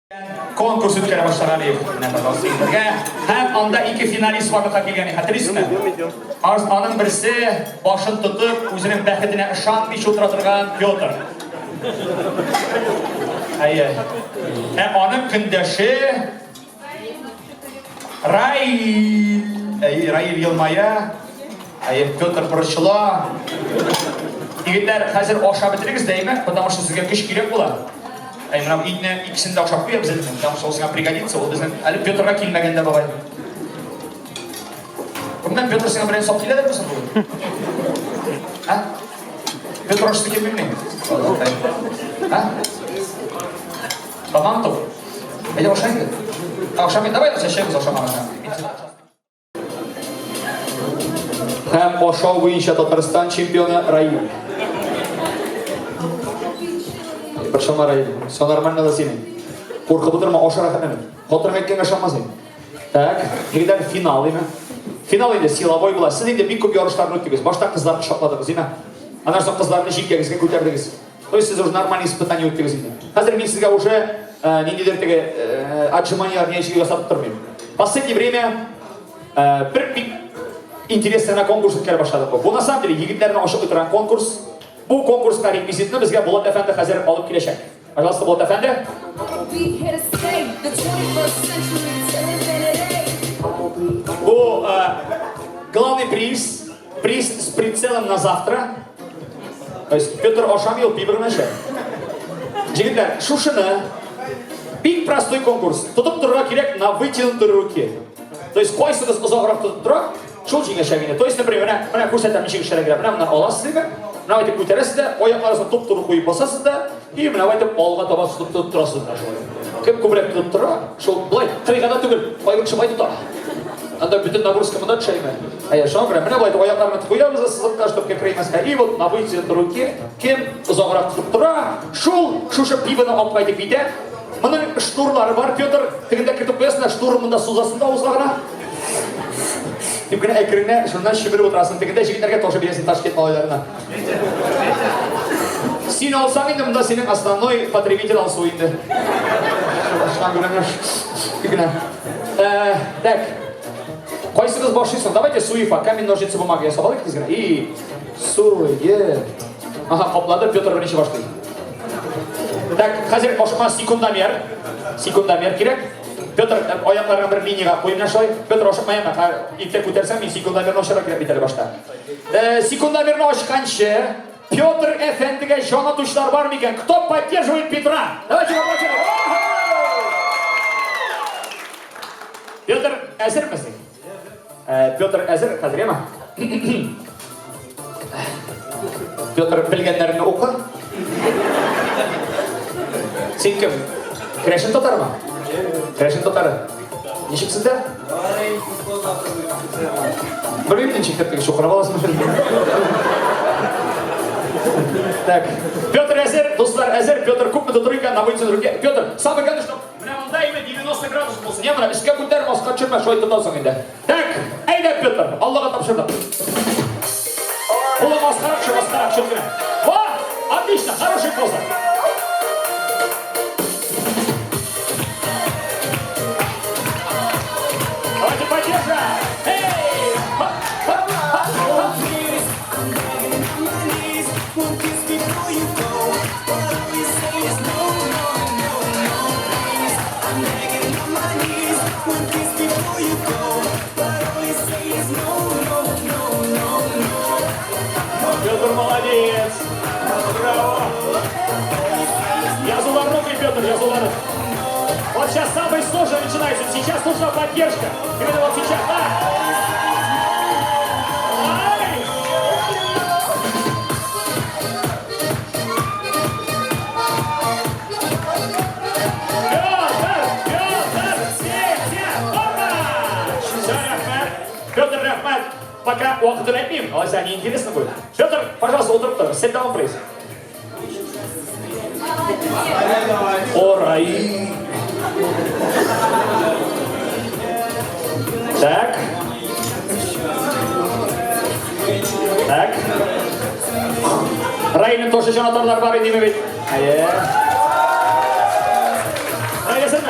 Конкурс үткәрә башлаган идек. Менә пожалуйста, бергә. Һәм анда ике финалист барлыкка килгән, хәтерлисезме? Аның берсе башын тотып, үзенең бәхетенә ышанмыйча утыра торган Петр. Әйе. Ә аның көндәше Раил. Әйе, Раил елмая. Әйе, Петр борчыла. Егетләр, хәзер ашап бетерегез, дәйме? Потому что сезгә көч кирәк була. Әй, менә итне икесен дә ашап куябыз инде, потому что ул сиңа пригодится, ул безнең әле Петрга килмәгән дә бабай. Гомумән, Петр сиңа берәр сап киләдерме соң бүген? Ә? Петр ашысы килмиме? Ә? Тамам тук. Әйдә ашай инде. Ашамый, давай чәчәбез ашамаганда. Һәм ашау буенча Татарстан чемпионы Раил. Борчылма, Раил. Все нормально да синең. Куркып утырма, аша рәхәтләнеп. Хатының әйткәнгә ышанма син. Так, егетләр, финал име? Финал инде силовой була. Сез инде бик күп ярышларны үттегез. Башта кызлар кочакладыгыз, име? Аннан соң кызларны җилкәгезгә күтәрдегез. То есть сез уже нормальный испытание үттегез инде. Хәзер мин сезгә уже ниндидер теге отжиманиеләр ничек ясап тормыйм. Последнее время бер бик интересный гына конкурс үткәрә башладык. Бу на самом деле егетләрне ачыклый торган конкурс. Бу конкурска реквизитны безгә Булат әфәнде хәзер алып киләчәк. Пожалуйста, Булат әфәнде. Бу главный приз, приз с прицелом на завтра. То есть Петр ашамый, ул пиво гына эчә. Егетләр, шушыны бик простой конкурс. Тотып торырга кирәк на вытянутой руке. То есть кайсыгыз озаграк тотып тора, шул җиңәчәк инде. То есть, например, менә, менә күрсәтәм, ничек эшләргә кирәк. Менә моннан аласыз инде, менә әйтеп күтәрәсез дә, аякларыгызны туп-туры куеп басасыз да, и менә әйтеп алга таба тотып тотып торасыз менә шулай. Кем күбрәк тотып тора, шул болай кырыйга да түгел, кайбер кеше болай тота. Анда бөтен нагрузка монда төшә инде. Әйе, шуңа күрә менә болай аякларны куябыз сызыкка, чтобы кәкрәймәскә. И вот на вытянутой руке кем озаграк тотып тора, шул шушы пивоны алып кайтып китә. Моның шнурлары бар, Петр, тегендә кертеп куясың да, шнурын монда сузасың да авызга гына. Дип кенә әкренә шуннан чөмереп утырасың. Тегендә җегетләргә тоже бирәсең Ташкент малайларына. Син алсаң инде монда синең основной потребитель алсу инде. Генә. Так. Кайсыгыз башлыйсың? Давайте суефа, камень, ножницы, бумага ясап алыйк тиз генә. И суе. Ага, каплады, Петр беренче башлый. Так, хәзер ашыкма секундомер. Секундомер кирәк. Петр, аякларыңны бер линиягә куй менә шулай. Петр, ашыкма яме. Иртә күтәрсәң, мин секундомерны ачарга кирәк бит әле башта. Секундомерны ачканчы, Петр әфәндегә җан атучылар бар микән? Кто поддерживает Петра? Давайте поаплодируем. Петр, әзермесең? Петр әзер, хәзер яме. Петр, белгәннәреңне укы. Син кем? Керәшен татармы? Керәшен татары. Ничек сездә? Белмим, ничек дип чукына баласың. Так, Петр әзер, дуслар әзер. Петр күпме тотыр икән на вытянутой руке? Петр, самое главное, что менә монда именно 90 градус булсын. Я менә өскә күтәреп, аска төшермә, шулай тотасың инде. Так, әйдә, Петр, Аллага тапшырдым. Кулың аскарак, шул аскарак, шул генә. Во! Отлично, хорошая поза. Давайте поддержим. Эй! Хоп, хоп, хоп, хоп. Петр молодец! Браво! Язулар руки, Петр, язулар. Вот сейчас самое сложное начинается. Сейчас нужна поддержка. Именно вот сейчас, да? Ай! Петр! Петр! Петя! Опа! Все, рәхмәт. Петр, рәхмәт. Пока вакытын әйтмим, алайса неинтересно будет. Петр, пожалуйста, утырып тор. Sit down, please. Орай. Так. Так. Раилнең тоже җанатарлар бар иде бит. Әйе. Раил, әзерме?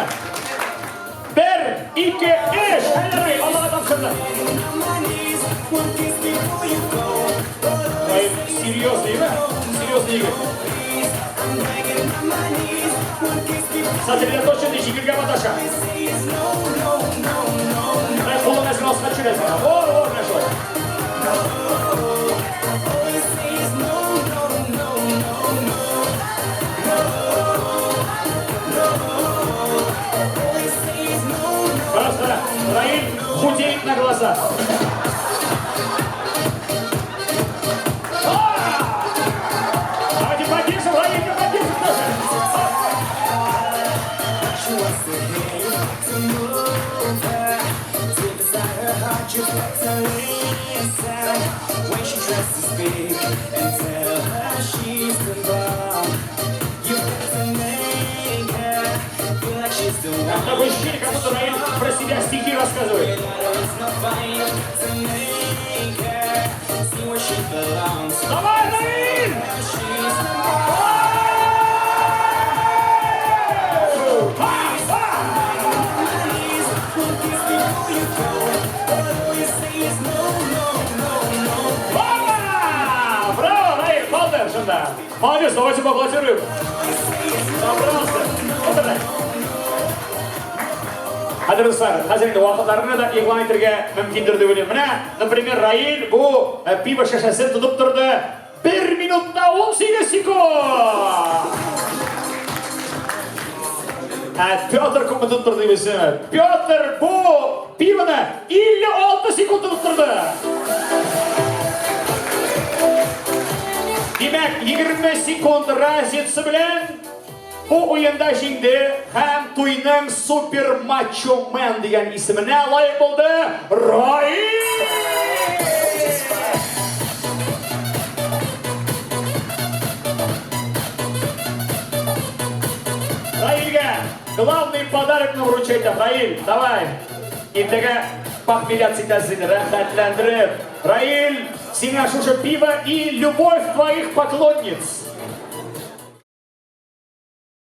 егет. Сосредоточенный җиңелгә маташа. Менә кулын әзер аска төшерәсең. О, о, менә шулай. Просто Раиль худеет на глазах. Давайте поддержим, Раилька, поддержим тоже. She wants to hear you to move her. Deep inside her heart, you got to listen. When she tries to speak and tell her she's the bomb, you got to make her feel like she's the one. Такое ощущение, как будто Раиль про себя стихи рассказывает. It's not fine, you got to make her see where she belongs. Давай, Раиль! She's the bomb. Ха! Ха! One kiss before you go. All you say is no, no, no, no. Опа! Браво, Раиль, молодец, да. Молодец, давайте поаплодируем. Собрался. Вот это. Хәзер, дуслар, хәзер инде вакытларны да игълан итәргә мөмкиндер дип уйлыйм. Менә, например, Раиль бу пиво шешәсен тотып торды. 1 минутта 18 секунд. Ә Петр күпме тотып торды дисезме? Петр бу пивоны 56 секунд тотып торды. Димәк, 20 секунд разница белән бу уенда җиңде һәм туйның супер мачо мен дигән исеменә лаек булды Раиль! Раильгә главный подарок вручать. Раиль, давай. Иртәгә похмеляться итәсең, рәхәтләндереп. Раиль, сиңа шушы пиво и любовь твоих поклонниц.